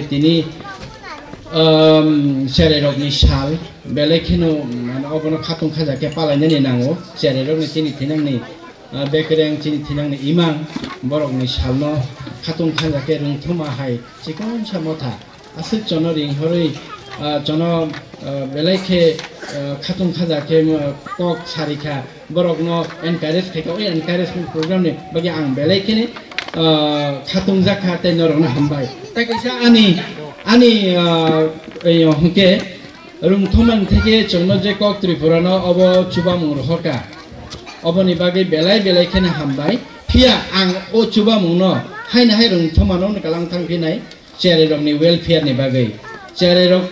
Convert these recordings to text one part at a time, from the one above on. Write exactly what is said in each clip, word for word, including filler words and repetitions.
Tini, um, cherai rokni sal, belai kheno, mane, obono khatung khaja khe palainani nango. Cherai rokni chini thinangni, uh, bekereng, chini thinangni imang, borokni salno khatung khaja khe rwngthoma hai chikon sa motha. Aswk chono ring horwi, ah, chono, ah, belai khe, ah, khatung khaja khe, ah, kok sari kha, borokno encourage khai kha. Oi encouragement program ni bagwi ang belai kheno, ah, khatung jak kha tei norokno hambai. Tei kaisa ani, ani, ah, ei hwnkhe rwngthoma theke chwngno je kok Tripura no obo chubamung rohor kha. Oboni bagwi belai belai kheno hambai. Phiya ang o chubamung no haino hai rwngthoma no kalang thang phinai. Cherai rokni welfare ni bagwi, cherai rok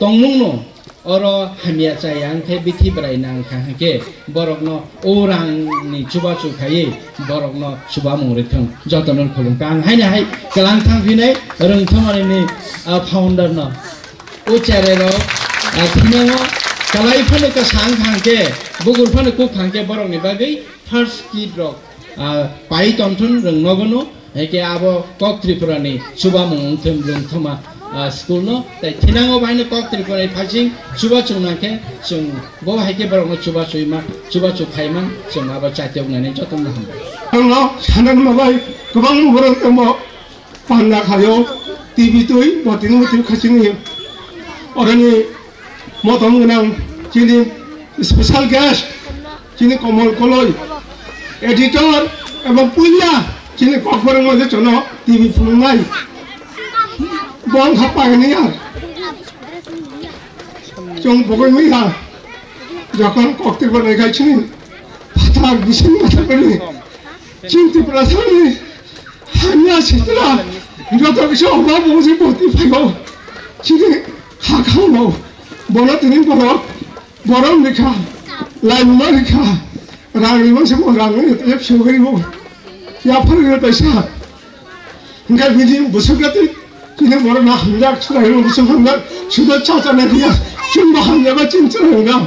tongmung no oro hamya chaya wngkhe bithi bwrai nang kha hwnkhe borokno o rang ni chubachu khaiwi borokno chubamung rwthwng jotono khulum kha. Ang haino hai kalang thang phinai rwngthoma ni, ah, founder no o cherai rok, ah, thinango kalai phano kwsa wngkha hwnkhe bukur phano kuk kha hwnkhe borokni bagwi first kid rok, ah, pai tongthun rwng nogono. Heke abo kok Tripura ni chubamung wngthum rwngthoma, ah, school no. Tei thinango baino kok Tripura ni phaising chuba chung nangkhe chung bo heke borok no chuba chuima, chuba chu khaima chung abo chatiok nani jotono hambai. Ang no sanan mabai kwbang borok tongbo panda khayo T V twi botini botini khachini oroni motom gwnang chini special guest chini Komol Koloi, editor ebong puila chini kokborok mode chono T V phunuknai. Bong kha pagani ya. Chong bogoi mi ha. Jokhon kokti bo nai kai chini phatar bising phatar bani. Chini Tripura sani hanya sitra joto kisa obab osi boti phayo. Chini kha kha no. Bono tini borok Borom rikha, laima rikha, rang rima se bo rang ni tep sugri bo. Ya phar ni paisa. Hingga bini busuk gati, bini borom na hamjak, sudah ini busuk hamjak, sudah caca na dia, cuma hamjak ba cin cin hamjak.